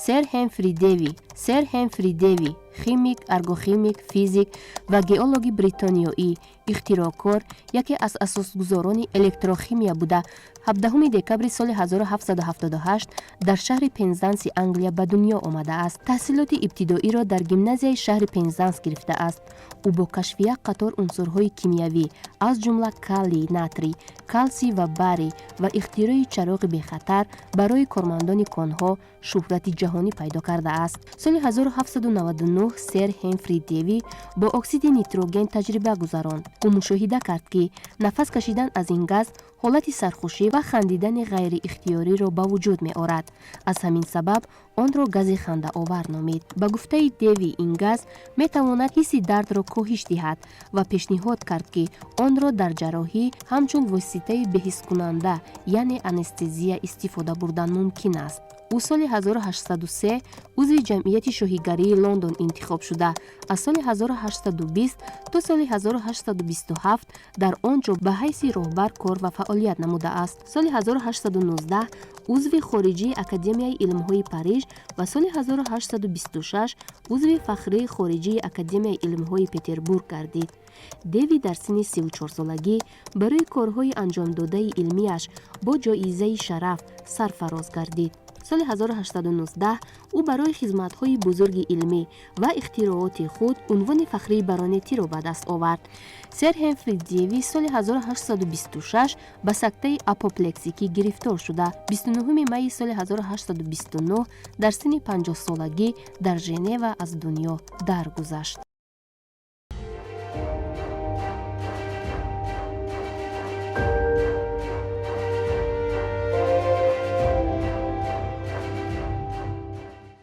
Сэр Хемфри Деви. Сэр Хемфри Деви химик, аргохимик, физик ва геологи бритониёӣ, ихтироъкор, яке аз асосгузорони электрохимия буда, 17 декабри соли 1778 дар шаҳри Пензанси Англия ба дунё омадааст. Таҳсилоти ибтидоиро дар гимназияи шаҳри Пензанс гирифтааст. Ӯ бо кашфи як қатор унсурҳои кимиёвӣ, аз ҷумла калий, натрий, калсий ва барий ва ихтирои чароғи бехатар барои кормандони конҳо шӯҳрати ҷаҳонӣ пайдо кардааст. Соли 1799 сэр Хемфри Деви бо оксиди нитроген таҷриба гузаронд. Ӯ мушоҳида кард, ки нафас кашидан аз ин газ ҳолати сархушӣ ва хандидани ғайриихтиёриро ба вуҷуд меорад. Аз ҳамин сабаб онро гази хандаовар номид. Ба гуфтаи Деви, ин газ метавонад ҳисси дардро коҳиш диҳад ва пешниҳод кард, ки онро дар ҷарроҳӣ ҳамчун воситаи беҳискунанда, яъне анестезия, истифода бурдан мумкин аст. Ӯ соли 1803 узви Ҷамъияти шоҳигарии Лондон интихоб шуда, аз соли 1820 то соли 1827 дар он ҷо ба ҳайси роҳбар кор ва фаъолият намудааст. Соли 1819 узви хориҷии Академияи илмҳои Париж ва соли 1826 узви фахрии хориҷии Академияи илмҳои Петербург гардид. Деви дар синни 34-солагӣ барои корҳои анҷомдодаи илмиаш бо ҷоизаи шараф сарфароз гардид. Соли 1819 ӯ барои хизматҳои бузурги илмӣ ва ихтирооти худ унвони фахрии баронетиро ба даст овард. Сэр Хемфри Деви соли 1826 ба сактаи апоплексикӣ гирифтор шуда, 29 майи соли 1829 дар синни 50-солагӣ дар Женева аз дунё даргузашт.